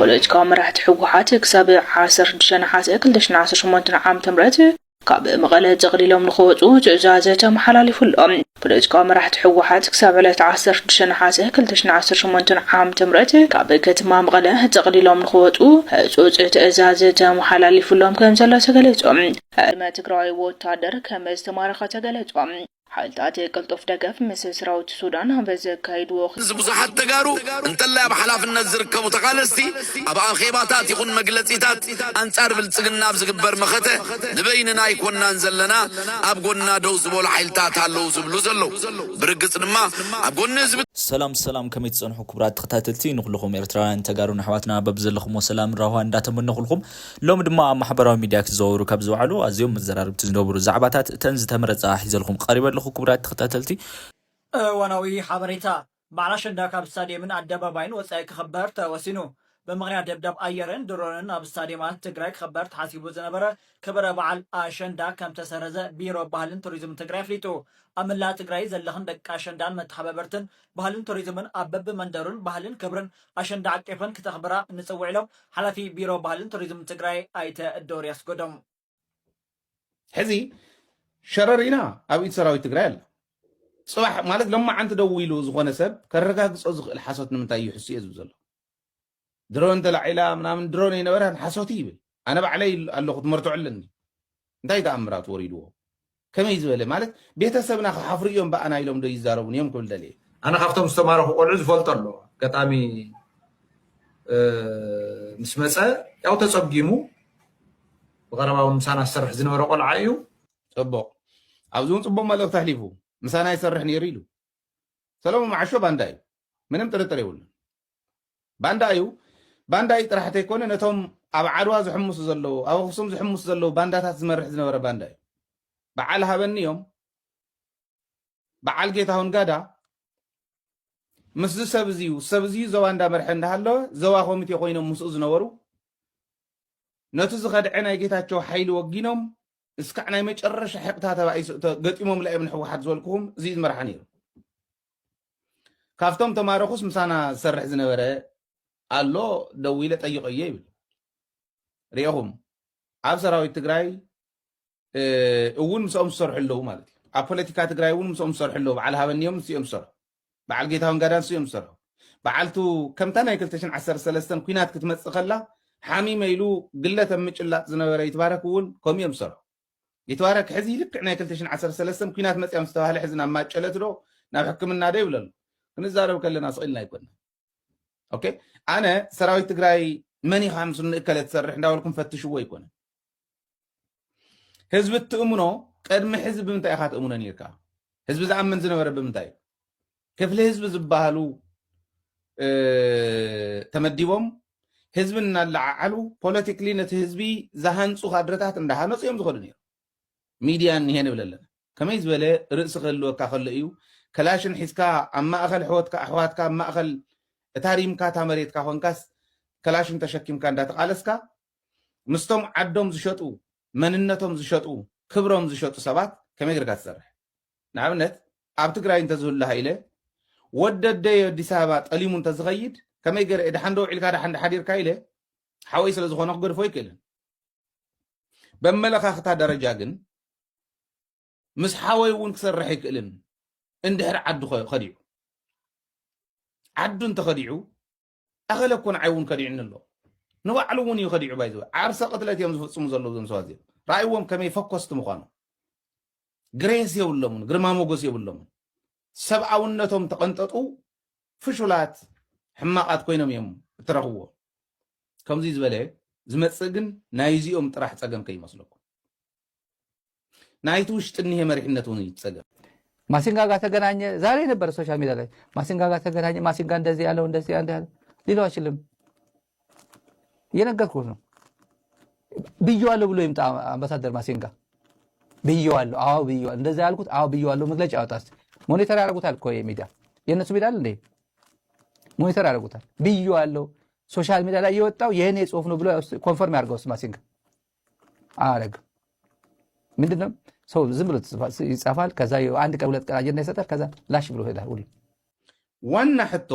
ፖለቲካዊ መራሕቲ ህወሓት ክሳብ ዓሰርተ ሽዱሽተ ነሓሰ ክልተ ሽሕን ዓሰርተ ሸሞንተን ዓመተ ምህረት ካብ መቐለ ጠቕሊሎም ንኽወፁ ትእዛዝ ተመሓላሊፉሎም። ፖለቲካዊ መራሕቲ ህወሓት ክሳብ ዕለት ዓሰርተ ሽዱሽተ ነሓሰ ክልተ ሽሕን ዓሰርተ ሸሞንተን ዓመተ ምህረት ካብ ከተማ መቐለ ጠቕሊሎም ንኽወፁ ህፁፅ ትእዛዝ ተመሓላሊፉሎም ከም ዘሎ ተገሊፁ። ቅድመ ትግራዊ ወታደር ከም ዝተማረኸ ተገለፁ። ሓይልታት ቅልጡፍ ደገፍ ምስ ሰራዊት ሱዳን ኣብ ዘካይድዎ እዚ ብዙሓት ተጋሩ እንተላይ ኣብ ሓላፍነት ዝርከቡ ተቓለስቲ ኣብ ኣኼባታት ይኹን መግለጺታት ኣንጻር ብልጽግና ኣብ ዝግበር መኸተ ንበይንና ኣይኮናን ዘለና፣ ኣብ ጎንና ደው ዝበሉ ሓይልታት ኣለዉ ዝብሉ ዘለዉ። ብርግጽ ድማ ኣብ ጎኒ ህዝቢ ሰላም ሰላም፣ ከመይ ትጸንሑ ክቡራት ተኸታተልቲ? ንኹልኹም ኤርትራውያን ተጋሩን ኣሕዋትና በብዘለኹሞ ሰላም ራህዋ እንዳተመነኹልኩም፣ ሎሚ ድማ ኣብ ማሕበራዊ ሚድያ ክዘዋወሩ ካብ ዝወዓሉ ኣዝዮም መዘራርብቲ ዝነበሩ ዛዕባታት እተን ዝተመረጻ ሒዘልኩም ቀሪበ ኣለኹ። ክቡራት ተኸታተልቲ፣ እዋናዊ ሓበሬታ። በዓል ኣሸንዳ ካብ ስታድየምን ኣደባባይን ወጻኢ ክኽበር ተወሲኑ። ብምኽንያት ደብዳብ ኣየርን ድሮንን ኣብ ስታድየማት ትግራይ ክኽበር ተሓሲቡ ዝነበረ ክብረ በዓል ኣሸንዳ ከም ተሰረዘ ቢሮ ባህልን ቱሪዝም ትግራይ ኣፍሊጡ። ኣብ መላእ ትግራይ ዘለኽን ደቂ ኣሸንዳን መተሓባበርትን ባህልን ቱሪዝምን ኣብ በብመንደሩን ባህልን ክብርን ኣሸንዳ ዓቂፈን ክተኽብራ ንጽውዕ ኢሎም ሓላፊ ቢሮ ባህልን ቱሪዝም ትግራይ ኣይተ ዶርያስ ጎዶም። ሕዚ ሸረሪና ኣብ ኢድ ሰራዊት ትግራይ ኣላ። ፅባሕ ማለት ሎማዓንቲ ደዊሉ ዝኾነ ሰብ ከረጋግፆ ዝኽእል ሓሶት ንምንታይ ይሕሱ እየ ዝብል ዘሎ። ድሮን ተላዒላ ምናምን ድሮን ኣይነበረን ሓሶት ይብል። ኣነ ባዕለይ ኣለኹ ትመርትዖ ኣለኒ። እንታይ ተኣምራት ወሪድዎ? ከመይ ዝበለ ማለት ቤተሰብና ክሓፍሩ እዮም ብኣና ኢሎም ዶ ይዛረቡን እዮም ክብል ደልየ። ኣነ ካብቶም ዝተማረኹ ቆልዑ ዝፈልጦ ኣሎ። ኣጋጣሚ ምስ መፀ ያው ተፀጊሙ ብቐረባ እውን ምሳና ዝሰርሕ ዝነበረ ቆልዓ እዩ። ፅቡቕ ኣብዚ እውን ፅቡቕ መልእኽቲ ኣሕሊፉ ምሳና ይሰርሕ ነይሩ ኢሉ። ሰለሙን መዓሾ ባንዳ እዩ፣ ምንም ጥርጥር የብሉን። ባንዳ እዩ። ባንዳ እዩ ጥራሕ ተይኮነ ነቶም ኣብ ዓድዋ ዝሕምሱ ዘለዉ ኣብ ኣኽሱም ዝሕምሱ ዘለዉ ባንዳታት ዝመርሕ ዝነበረ ባንዳ እዩ። በዓል ሃበኒ እዮም። በዓል ጌታሁን ጋዳ ምስዚ ሰብ እዚዩ ሰብ እዚዩ ዘዋ እንዳመርሐ እንዳሃለወ ዘዋ ኮሚቴ ኮይኖም ምስኡ ዝነበሩ ነቲ ዝኸድዐ ናይ ጌታቸው ሓይሊ ወጊኖም እስካዕ ናይ መጨረሻ ሕቕታ ተባኢሱ ገጢሞምላ እዮም ንሕወሓት ዝበልኩኹም እዚ ዝመርሓ ነይሩ። ካብቶም ተማረኹስ ምሳና ዝሰርሕ ዝነበረ ኣሎ ደዊለ ጠይቐዮ ይብል። ሪኢኹም ኣብ ሰራዊት ትግራይ እውን ምስኦም ዝሰርሑ ኣለዉ ማለት እዩ። ኣብ ፖለቲካ ትግራይ እውን ምስኦም ዝሰርሑ ኣለዉ። በዓል ሃበኒዮም ምስ እዮም ዝሰርሑ። በዓል ጌታሁን ጋዳን እዮም ዝሰርሑ። በዓልቱ ከምታ ናይ ክልተ ሽሕን ዓሰርተ ሰለስተን ኲናት ክትመፅእ ከላ ሓሚመ ኢሉ ግለ ተምጭላጥ ዝነበረ ይትባረክ እውን ከምኡ እዮም ዝሰርሑ። ይትባረክ ሕዚ ልክዕ ናይ ክልተ ሽሕን ዓሰርተ ሰለስተን ኲናት መፅያ ምስ ተባህለ ሕዚ ናብ ማጨለት ዶ ናብ ሕክምና ዶ ይብለሉ። ክንዛረብ ከለና ስቕ ኢልና ኣይኮንና። ኦኬ ኣነ ሰራዊት ትግራይ መን ኢኻ ምስ ንእከለ ትሰርሕ እንዳበልኩም ፈትሽዎ ኣይኮነን። ህዝቢ እትእምኖ ቅድሚ ሕዚ ብምንታይ ኢኻ ትእምኖ ነይርካ? ህዝቢ ዝኣምን ዝነበረ ብምንታይ እዩ? ክፍሊ ህዝቢ ዝበሃሉ ተመዲቦም ህዝቢ እናለዓዓሉ ፖለቲክሊ ነቲ ህዝቢ ዝሃንፁ ካድረታት እንዳሃነፁ እዮም ዝኸዱ ነይሩ። ሚድያ እኒሄ ንብል ኣለና። ከመይ ዝበለ ርእሲ ክህልወካ ከሎ እዩ ከላሽን ሒዝካ ኣብ ማእኸል ሕወትካ ኣሕዋትካ ኣብ ማእኸል እታ ሪምካ እታ መሬትካ ኮንካስ ከላሽን ተሸኪምካ እንዳተቓለስካ ምስቶም ዓዶም ዝሸጡ መንነቶም ዝሸጡ ክብሮም ዝሸጡ ሰባት ከመይ ጌርካ ትሰርሕ? ንኣብነት ኣብ ትግራይ እንተዝህሉ ሃይለ ወደደይ ኣዲስ ኣበባ ጠሊሙ እንተዝኸይድ ከመይ ገይረ እየ ደሓን ዶ ውዒልካ ደሓን ዶ ሓዲርካ ኢለ ሓወይ ስለ ዝኾነ ክገድፎ ኣይክእልን። በመለኻኽታ ደረጃ ግን ምስ ሓወይ እውን ክሰርሕ ኣይክእልን እንድሕር ዓዱ ከዲዑ ዓዱ እንተኸዲዑ ኣኸለ እኮ ንዓይ እውን ከዲዑኒ ኣሎ። ንባዕሉ እውን እዩ ከዲዑ ባይዘ ዓርሰ ቅትለት እዮም ዝፍፅሙ ዘለዉ እዞም ሰባት እዚኦም። ረኣይዎም ከመይ ፈኮስቲ ምዃኖም። ግሬስ የብሎምን፣ ግርማ ሞገስ የብሎምን። ሰብኣውነቶም ተቐንጠጡ ፍሹላት ሕማቓት ኮይኖም እዮም እትረኽብዎም። ከምዚ ዝበለ ዝመፅእ ግን ናይዚኦም ጥራሕ ፀገም ከይመስለኩም። ናይቲ ውሽጢ እኒሄ መሪሕነት እውን ይፀገም። ማሲንጋ ጋር ተገናኘ። ዛሬ ነበረ ሶሻል ሚዲያ ላይ ማሲንጋ ጋር ተገናኘ። ማሲንጋ እንደዚህ ያለው እንደዚህ ያለ ሊለው አይችልም። እየነገርኩህ ነው። ብየዋለሁ ብሎ ይምጣ አምባሳደር ማሲንጋ። ብየዋለሁ፣ አዎ ብየዋለሁ፣ እንደዛ ያልኩት አዎ ብየዋለሁ። መግለጫ ያወጣ እስኪ። ሞኒተር ያደርጉታል እኮ የሚዲያ የእነሱ ሚዲያ እንዴ ሞኒተር ያደርጉታል። ብየዋለሁ ሶሻል ሚዲያ ላይ የወጣው የእኔ ጽሁፍ ነው ብሎ ኮንፈርም ያደርገው ማሲንጋ። አያደርግም። ምንድነው ሰው ዝም ብሎ ይጻፋል። ከዛ አንድ ቀን ሁለት ቀን አጀንዳ ይሰጣል። ከዛ ላሽ ብሎ ይሄዳል። ሁሉ ዋና ሕቶ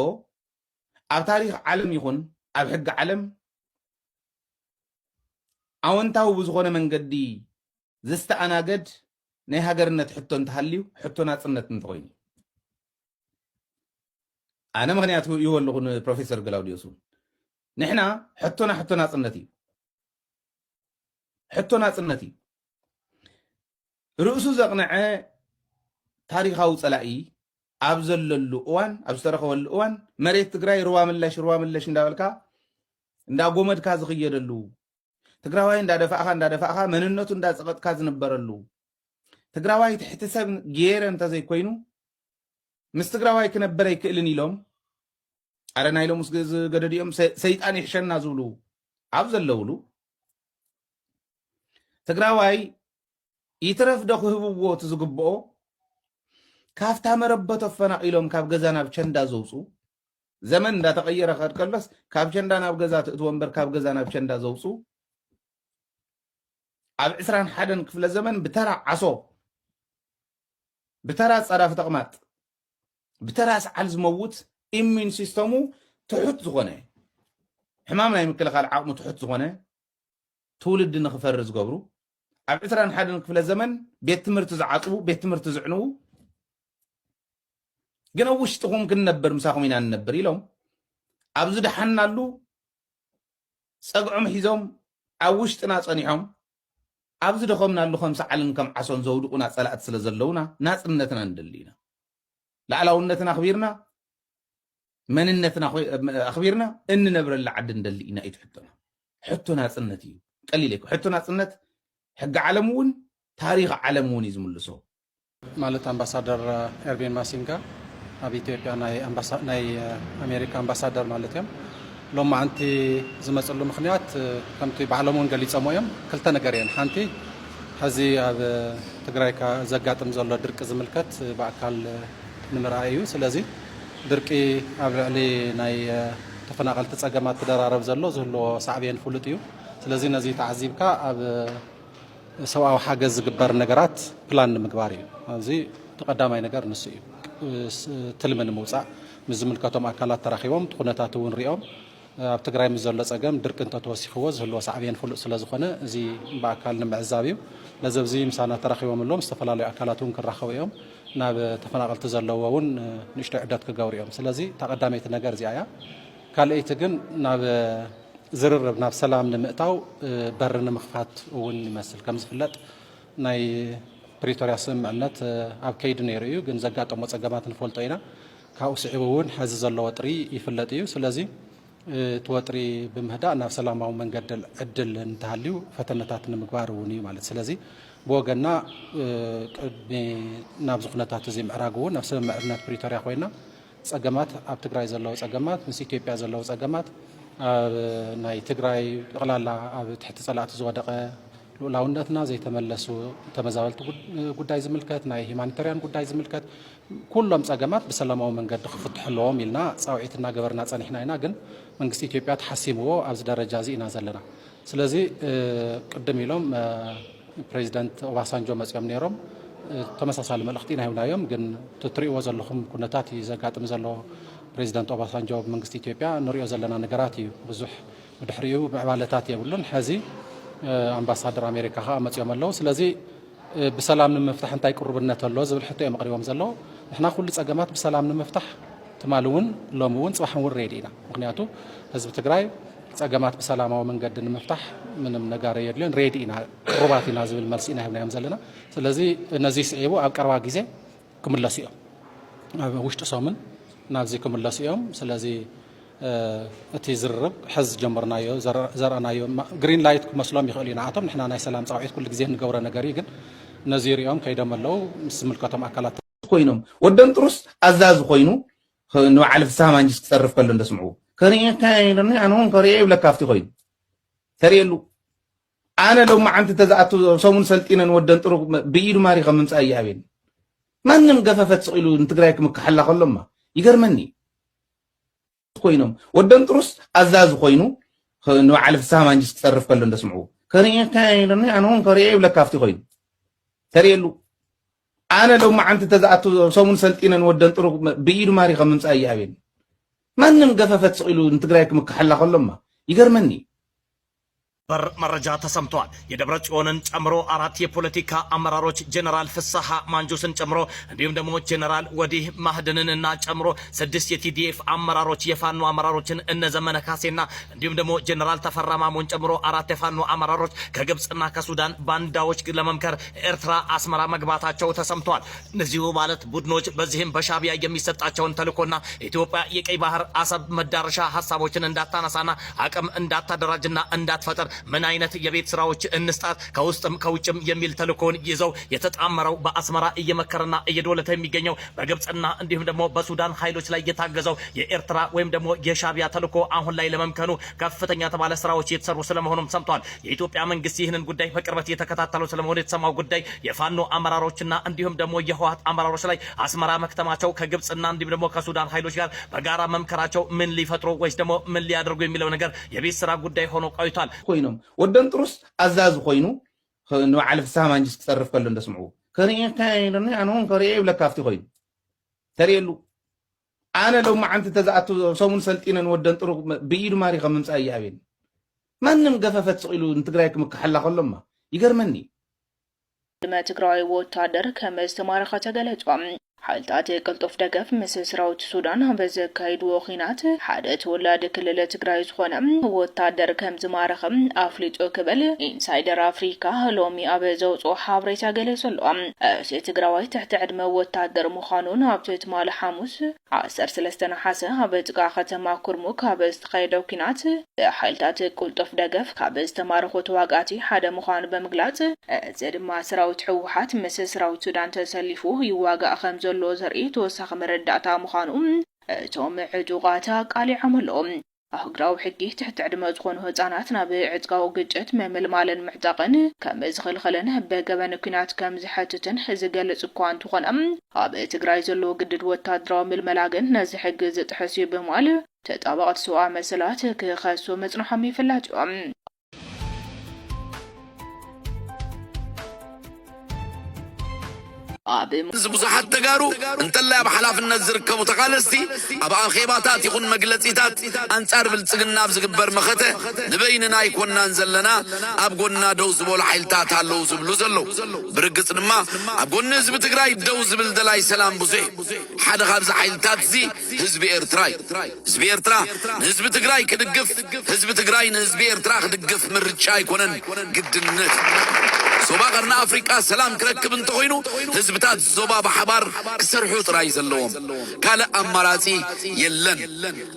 ኣብ ታሪኽ ዓለም ይኹን ኣብ ሕጊ ዓለም ኣወንታዊ ብዝኾነ መንገዲ ዘስተኣናገድ ናይ ሃገርነት ሕቶ እንተሃልዩ፣ ሕቶ ናጽነት እንተኾይኑ፣ ኣነ ምኽንያቱ ይወ ኣለኹ ንፕሮፌሰር ግላውዲዮስ እውን፣ ንሕና ሕቶና ሕቶ ናጽነት እዩ። ሕቶ ናጽነት እዩ። ርእሱ ዘቕነዐ ታሪኻዊ ጸላኢ ኣብ ዘለሉ እዋን፣ ኣብ ዝተረኸበሉ እዋን፣ መሬት ትግራይ ሩባ ምላሽ፣ ሩባ ምላሽ እንዳበልካ እንዳጎመድካ ዝኽየደሉ፣ ትግራዋይ እንዳደፋእኻ፣ እንዳደፋእኻ፣ መንነቱ እንዳጸቐጥካ ዝንበረሉ፣ ትግራዋይ ትሕቲ ሰብ ገይረ እንተዘይኮይኑ፣ ምስ ትግራዋይ ክነብር ኣይክእልን ኢሎም፣ ኣረ ናይ ሎምስ ግ-፣ ዝገደዱ እዮም፣ ሰ-፣ ሰይጣን ይሕሸና ዝብሉ ኣብ ዘለውሉ፣ ትግራዋይ ይትረፍ ዶ ክህብዎ እቲ ዝግብኦ፣ ካብታ መረበቶ ኣፈናቒሎም ካብ ገዛ ናብ ቸንዳ ዘውፁ፣ ዘመን እንዳተቐየረ ክኸድ ከሎስ ካብ ቸንዳ ናብ ገዛ ትእትዎ እምበር ካብ ገዛ ናብ ቸንዳ ዘውፁ፣ ኣብ ዕስራን ሓደን ክፍለ ዘመን ብተራ ዓሶ፣ ብተራ ጸዳፊ ተቕማጥ፣ ብተራ ሰዓል ዝመውት፣ ኢሚን ሲስተሙ ትሑት ዝኾነ፣ ሕማም ናይ ምክልኻል ዓቕሙ ትሑት ዝኾነ ትውልዲ ንኽፈሪ ዝገብሩ፣ ኣብ ዕስራን ሓደን ክፍለ ዘመን ቤት ትምህርቲ ዝዓጽዉ፣ ቤት ትምህርቲ ዝዕንዉ፣ ግን ኣብ ውሽጥኹም ክንነብር ምሳኹም ኢና ንነብር ኢሎም ኣብ ዝደሓንናሉ ጸግዖም ሒዞም ኣብ ውሽጥና ጸኒሖም ኣብ ዝደኸምናሉ ከም ሰዓልን ከም ዓሶን ዘውድቑና ጸላእቲ ስለ ዘለውና ናጽነትና ንደሊ ኢና። ላዕላውነትና ኣኽቢርና፣ መንነትና ኣኽቢ-፣ ኣኽቢርና እንነብረላ ዓዲ ንደሊ ኢና እዩ እቲ ሕቶና። ሕቶ ናጽነት እዩ። ቀሊል ኣይኮ-፣ ሕቶ ናጽነት ሕጊ ዓለም እውን ታሪኽ ዓለም እውን እዩ ዝምልሶ። ማለት ኣምባሳደር ኤርቪን ማሲንጋ ኣብ ኢትዮጵያ ናይ ኣምባሳ-፣ ናይ ኣሜሪካ ኣምባሳደር ማለት እዮም። ሎማዓንቲ ዝመፅሉ ምኽንያት ከምቲ ባዕሎም እውን ገሊፆሞ እዮም። ክልተ ነገር እየን። ሓንቲ ሕዚ ኣብ ትግራይ ካ-፣ ዘጋጥም ዘሎ ድርቂ ዝምልከት ብኣካል ንምርኣይ እዩ። ስለዚ ድርቂ ኣብ ልዕሊ ናይ ተፈናቐልቲ ፀገማት ክደራረብ ዘሎ ዝህልዎ ሳዕቤን ፍሉጥ እዩ። ስለዚ ነዚ ተዓዚብካ ኣብ ሰብኣዊ ሓገዝ ዝግበር ነገራት ፕላን ንምግባር እዩ። ኣብዚ እቲ ቀዳማይ ነገር ንሱ እዩ። ስ-፣ ትልሚ ንምውፃእ ምስ ዝምልከቶም ኣካላት ተራኺቦም እቲ ኩነታት እውን ሪኦም ኣብ ትግራይ ምስ ዘሎ ፀገም ድርቂ እንተተወሲኽዎ ዝህልዎ ሳዕቤን ፍሉጥ ስለ ዝኾነ እዚ ብኣካል ንምዕዛብ እዩ። ነዚ ኣብዚ ምሳና ተራኺቦም ኣለዎም ዝተፈላለዩ ኣካላት እውን ክራኸቡ እዮም። ናብ ተፈናቐልቲ ዘለዎ እውን ንእሽቶ ዕደት ክገብሩ እዮም። ስለዚ እታ ቀዳመይቲ ነገር እዚኣ እያ። ካልኣይቲ ግን ናብ ዝርርብ ናብ ሰላም ንምእታው፣ እ፣ በሪ ንምኽፋት እውን ይመስል። ከም ዝፍለጥ ናይ ፕሪቶርያ ስምምዕነት፣ እ፣ ኣብ ከይዲ ነይሩ እዩ፣ ግን ዘጋጠሞ ፀገማት ንፈልጦ ኢና። ካብኡ ስዒቡ እውን ሕዚ ዘሎ ወጥሪ ይፍለጥ እዩ። ስለዚ፣ እ፣ እቲ ወጥሪ ብምህዳእ ናብ ሰላማዊ መንገዲ ዕድል እንተሃልዩ ፈተነታት ንምግባር እውን እዩ ማለት። ስለዚ ብወገንና፣ እ፣ ቅድሚ ናብዚ ኩነታት እዚ ምዕራግ እውን ናብ ስምምዕነት ፕሪቶርያ ኮይና ፀገማት፣ ኣብ ትግራይ ዘለዉ ፀገማት፣ ምስ ኢትዮጵያ ዘለዉ ፀገማት፣ ኣብ ናይ ትግራይ ጠቕላላ ኣብ ትሕቲ ፀላእቲ ዝወደቐ ልኡላውነትና ዘይተመለሱ ተመዛበልቲ ጉድ-፣ ጉዳይ ዝምልከት፣ ናይ ሂማኒታርያን ጉዳይ ዝምልከት ኩሎም ፀገማት ብሰላማዊ መንገዲ ክፍትሑ ኣለዎም ኢልና ፃውዒት እናገበርና ፀኒሕና ኢና። ግን መንግስቲ ኢትዮጵያ ተሓሲምዎ ኣብዚ ደረጃ እዚ ኢና ዘለና። ስለዚ፣ እ፣ ቅድም ኢሎም፣ እ፣ ፕሬዚደንት ኦባሳንጆ መፂኦም ነይሮም። እ፣ ተመሳሳሊ መልእኽቲ ኢና ሂብናዮም። ግን እቲ ትሪእዎ ዘለኹም ኩነታት እዩ ዘጋጥም ዘሎ። ፕሬዚደንት ኦባሳንጆ ኣብ መንግስቲ ኢትዮጵያ ንሪኦ ዘለና ነገራት እዩ። ብዙሕ ብድሕሪኡ ምዕባለታት የብሉን። ሕዚ፣ እ፣ ኣምባሳደር ኣሜሪካ ከዓ መፂኦም ኣለዉ። ስለዚ፣ እ፣ ብሰላም ንምፍታሕ እንታይ ቅሩብነት ኣሎ ዝብል ሕቶ እዮም ኣቕሪቦም ዘለዉ። ንሕና ኩሉ ፀገማት ብሰላም ንምፍታሕ ትማሊ እውን ሎሚ እውን ፅባሕ እውን ሬዲ ኢና። ምኽንያቱ ህዝቢ ትግራይ ፀገማት ብሰላማዊ መንገዲ ንምፍታሕ ምንም ነጋሪ የድልዮን፣ ሬዲ ኢና፣ ቅሩባት ኢና ዝብል መልሲ ኢና ሂብናዮም ዘለና። ስለዚ ነዚ ስዒቡ ኣብ ቀረባ ግዜ ክምለሱ እዮም። ኣብ ውሽጢ ሰሙን ናብዚ ክምለሱ እዮም። ስለዚ፣ እ፣ እቲ ዝርርብ ሕዚ ዝጀመርናዮ፣ ዘረ-፣ ዘርኣናዮ ማ-፣ ግሪን ላይት ክመስሎም ይኽእል እዩ ንኣቶም። ንሕና ናይ ሰላም ፃውዒት ኩሉ ግዜ እንገብሮ ነገር እዩ። ግን ነዚ ሪኦም ከይዶም ኣለዉ ምስ ዝምልከቶም ኣካላት ኮይኖም፣ ወደን ጥሩስ ኣዛዚ ኮይኑ፣ ኸ-፣ ንበዓል ፍስሃ ማንጅስ ክጸርፍ ከሎ እንደስምዕዎ፣ "ከርእየካ ኢለኒ፣ ኣነ እውን ከርእየ" ይብለካ ኣብቲ ኮይኑ። ተርእየሉ። ኣነ ሎማዓንቲ ተዝኣቱ ሰሙን ሰልጢነን ወደን ጥሩ ብኢዱ ማሪኸ ምምጻእ ይኣብየኒ። ማንም ገፈፈት ስቕ ኢሉ ንትግራይ ክምክሓላ ከሎማ ይገርመኒ። ኮይኖም፣ ወደን ጥሩስ ኣዛዚ ኮይኑ፣ ኸ-፣ ንበዓል ፍስሃ ማንጅስ ክጸርፍ ከሎ እንደስምዕዎ፣ "ከርእየካ ኢለኒ፣ ኣነ እውን ከርእየ" ይብለካ ኣብቲ ኮይኑ። ተርእየሉ። ኣነ ሎማዓንቲ ተዝኣቱ ሰሙን ሰልጢነን ወደን ጥሩ ብኢዱ ማሪኸ ምምጻእ ይኣብየኒ። ማንም ገፈፈት ስቕ ኢሉ ንትግራይ ክምክሐላ ከሎማ ይገርመኒ። በር መረጃ ተሰምቷል። የደብረ ጽዮንን ጨምሮ አራት የፖለቲካ አመራሮች ጀነራል ፍስሐ ማንጆስን ጨምሮ እንዲሁም ደግሞ ጀነራል ወዲህ ማህደንን እና ጨምሮ ስድስት የ ቲ ዲ ኤፍ አመራሮች፣ የፋኖ አመራሮችን እነ ዘመነ ካሴና እንዲሁም ደግሞ ጀነራል ተፈራ ማሞን ጨምሮ አራት የፋኖ አመራሮች ከግብፅና ከሱዳን ባንዳዎች ለመምከር ኤርትራ አስመራ መግባታቸው ተሰምቷል። እነዚሁ ማለት ቡድኖች በዚህም በሻቢያ የሚሰጣቸውን ተልእኮና ኢትዮጵያ የቀይ ባህር አሰብ መዳረሻ ሀሳቦችን እንዳታነሳና አቅም እንዳታደራጅና እንዳትፈጥር ምን አይነት የቤት ስራዎች እንስጣት ከውስጥም ከውጭም የሚል ተልእኮን ይዘው የተጣመረው በአስመራ እየመከረና እየዶለተ የሚገኘው በግብፅና እንዲሁም ደግሞ በሱዳን ኃይሎች ላይ የታገዘው የኤርትራ ወይም ደግሞ የሻቢያ ተልእኮ አሁን ላይ ለመምከኑ ከፍተኛ የተባለ ስራዎች እየተሰሩ ስለመሆኑም ሰምተዋል። የኢትዮጵያ መንግስት ይህንን ጉዳይ በቅርበት እየተከታተለው ስለመሆኑ የተሰማው ጉዳይ የፋኖ አመራሮችና እንዲሁም ደግሞ የህወሓት አመራሮች ላይ አስመራ መክተማቸው ከግብፅና እንዲሁም ደግሞ ከሱዳን ኃይሎች ጋር በጋራ መምከራቸው ምን ሊፈጥሩ ወይስ ደግሞ ምን ሊያደርጉ የሚለው ነገር የቤት ስራ ጉዳይ ሆኖ ቆይቷል። ኮይኖም ወደን ጥሩስ ኣዛዚ ኮይኑ ንበዓል ፍስሃ ማንጅስ ክፀርፍ ከሎ እንደስምዕዎ ከርእየካ ኢሉኒ ኣነ እውን ከርእየ ይብለካ ኣብቲ ኮይኑ ተርእየሉ። ኣነ ሎማዓንቲ ተዝኣቱ ሰሙን ሰልጢነ ንወደን ጥሩ ብኢዱ ማሪኸ ምምፃእ ይኣብየኒ። ማንም ገፈፈት ስቕ ኢሉ ንትግራይ ክምክሐላ ከሎማ ይገርመኒ። ድመ ትግራዊ ወታደር ከም ዝተማረኸ ተገለጹ። ሓይልታት ቅልጡፍ ደገፍ ምስ ሰራዊት ሱዳን ኣብ ዘካይድዎ ኹናት ሓደ ተወላዲ ክልል ትግራይ ዝኾነ ወታደር ከም ዝማረኸ ኣፍሊጡ ክብል ኢንሳይደር ኣፍሪካ ሎሚ ኣብ ዘውፅኦ ሓበሬታ ገሊጹ ኣሎ። እቲ ትግራዋይ ትሕቲ ዕድመ ወታደር ምዃኑን ኣብቲ ትማሊ ሓሙስ ዓሰርተ ሰለስተ ነሓሰ ኣብ ጥቓ ከተማ ኩርሙክ ኣብ ዝተኻየደ ኲናት ብሓይልታት ቅልጡፍ ደገፍ ካብ ዝተማረኹ ተዋጋእቲ ሓደ ምዃኑ ብምግላጽ፣ እዚ ድማ ሰራዊት ህወሓት ምስ ሰራዊት ሱዳን ተሰሊፉ ይዋጋእ ከም ዘሎ ዘርኢ ተወሳኺ መረዳእታ ምዃኑ እቶም ዕጡቓት ኣቃሊዖም ኣለዉ። ኣህጉራዊ ሕጊ ትሕቲ ዕድመ ዝኾኑ ህጻናት ናብ ዕጥቃዊ ግጭት ምምልማልን ምዕጣቕን ከም ዝኽልኽልን ብገበን ኲናት ከም ዝሐትትን ዝገልጽ እኳ እንተኾነ፣ ኣብ ትግራይ ዘሎ ግድድ ወታደራዊ ምልመላ ግን ነዚ ሕጊ ዝጥሕስ እዩ ብምባል ተጣበቕቲ ሰብኣዊ መሰላት ክኸሱ ምጽንሖም ይፍለጥ እዩ። ኣብ እዚ ብዙሓት ተጋሩ እንተላይ ኣብ ሓላፍነት ዝርከቡ ተቓለስቲ ኣብ ኣኼባታት ይኹን መግለጺታት ኣንጻር ብልጽግና ኣብ ዝግበር መኸተ ንበይንና ኣይኮናን ዘለና፣ ኣብ ጎንና ደው ዝበሉ ሓይልታት ኣለዉ ዝብሉ ዘለዉ። ብርግጽ ድማ ኣብ ጎኒ ህዝቢ ትግራይ ደው ዝብል ደላይ ሰላም ብዙሕ እዩ። ሓደ ካብዚ ሓይልታት እዚ ህዝቢ ኤርትራ እዩ። ህዝቢ ኤርትራ ንህዝቢ ትግራይ ክድግፍ፣ ህዝቢ ትግራይ ንህዝቢ ኤርትራ ክድግፍ ምርጫ ኣይኮነን፣ ግድነት። ዞባ ቀርኒ ኣፍሪቃ ሰላም ክረክብ እንተኾይኑ ህዝብታት ዞባ ብሓባር ክሰርሑ ጥራይ ዘለዎም፣ ካልእ ኣማራጺ የለን።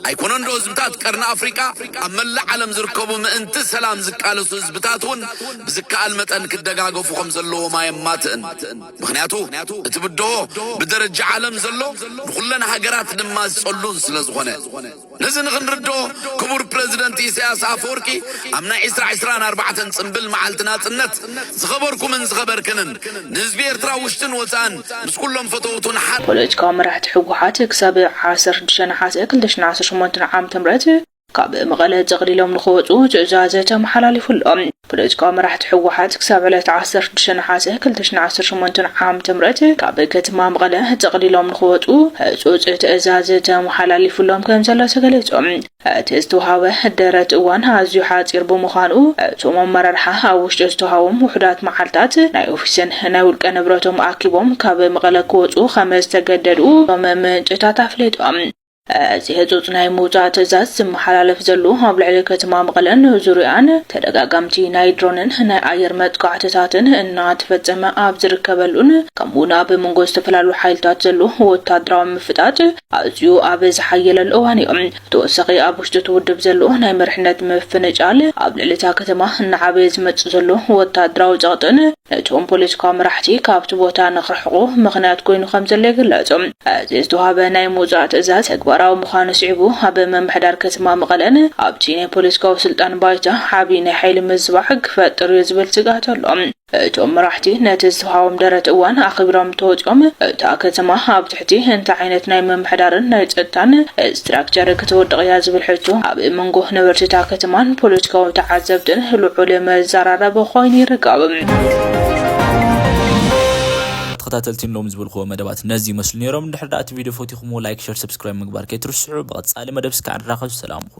ኣይኮነን ዶ ህዝብታት ቀርኒ ኣፍሪቃ ኣብ መላእ ዓለም ዝርከቡ ምእንቲ ሰላም ዝቃለሱ ህዝብታት እውን ብዝከኣል መጠን ክደጋገፉ ከም ዘለዎም ኣየማትእን። ምኽንያቱ እቲ ብድሆ ብደረጃ ዓለም ዘሎ ንኹለን ሃገራት ድማ ዝጸሉን ስለ ዝኾነ። ነዚ ንኽንርድኦ ክቡር ፕረዚደንት ኢሳያስ ኣፈወርቂ ኣብ ናይ ዕስራ ዕስራን ኣርባዕተን ጽንብል መዓልቲ ናጽነት ዝኸበርኩምን ዝኸበርክንን ንህዝቢ ኤርትራ ውሽጥን ወጻእን ምስ ኩሎም ፈተውቱን ሓ ፖለቲካዊ መራሕቲ ህወሓት ክሳብ ዓሰርተ ሽዱሽተ ነሓሰ ክልተ ሽሕን ዓሰርተ ሸሞንተን ዓመተ ምህረት ካብ መቐለ ጠቕሊሎም ንኽወፁ ትእዛዝ ተመሓላሊፉሎም። ፖለቲካዊ መራሕቲ ህወሓት ክሳብ ዕለት ዓሰርተ ሽዱሽተ ነሓሰ ክልተ ሽሕን ዓሰርተ ሸሞንተን ዓመተ ምህረት ካብ ከተማ መቐለ ጠቕሊሎም ንኽወፁ ህፁፅ ትእዛዝ ተመሓላሊፉሎም ከም ዘሎ ተገሊፁ። እቲ ዝተውሃበ ደረት እዋን ኣዝዩ ሓፂር ብምዃኑ እቶም ኣመራርሓ ኣብ ውሽጢ ዝተውሃቦም ውሑዳት መዓልታት ናይ ኦፊስን ናይ ውልቀ ንብረቶም ኣኪቦም ካብ መቐለ ክወፁ ከም ዝተገደዱ እቶም ምንጭታት ኣፍሊጦም። እዚ ህጹጽ ናይ ምውጻእ ትእዛዝ ዝመሓላለፍ ዘሎ ኣብ ልዕሊ ከተማ መቐለን ዙርያኣን ተደጋጋምቲ ናይ ድሮንን ናይ ኣየር መጥቃዕትታትን እናተፈጸመ ኣብ ዝርከበሉን ከምኡ እውን ኣብ መንጎ ዝተፈላለዩ ሓይልታት ዘሎ ወታደራዊ ምፍጣጥ ኣዝዩ ኣብ ዝሓየለሉ እዋን እዩ። ብተወሳኺ ኣብ ውሽጢ እቲ ውድብ ዘሎ ናይ መሪሕነት ምፍንጫል ኣብ ልዕሊ እታ ከተማ እናዓበየ ዝመጽእ ዘሎ ወታደራዊ ጸቕጥን ነቶም ፖለቲካዊ መራሕቲ ካብቲ ቦታ ንኽርሕቑ ምኽንያት ኮይኑ ከም ዘሎ ይግለጽ። እዚ ዝተዋህበ ናይ ምውጻእ ትእዛዝ ተግባራዊ ምዃኑ ስዒቡ ኣብ ምምሕዳር ከተማ መቐለን ኣብቲ ናይ ፖለቲካዊ ስልጣን ባይታ ዓቢ ናይ ሓይሊ ምዝባዕ ክፈጥር እዩ ዝብል ስግኣት ኣሎ። እቶም መራሕቲ ነቲ ዝተዋህቦም ደረት እዋን ኣኽቢሮም እንተወጺኦም እታ ከተማ ኣብ ትሕቲ እንታይ ዓይነት ናይ ምምሕዳርን ናይ ጸጥታን ስትራክቸር ክትወድቕ እያ ዝብል ሕቶ ኣብ መንጎ ነበርቲ እታ ከተማን ፖለቲካዊ ተዓዘብትን ልዑል መዘራረቢ ኮይኑ ይርከብ። ተኸታተልቲ ንሎም ዝበልክዎ መደባት ነዚ ይመስሉ ነይሮም። እንድሕር ደኣ እቲ ቪድዮ ፈቲኹምዎ፣ ላይክ፣ ሸር፣ ሰብስክራይብ ምግባር ከይትርስዑ። ብቐጻሊ መደብ እስካዕ ንራኸብ። ሰላምኩም።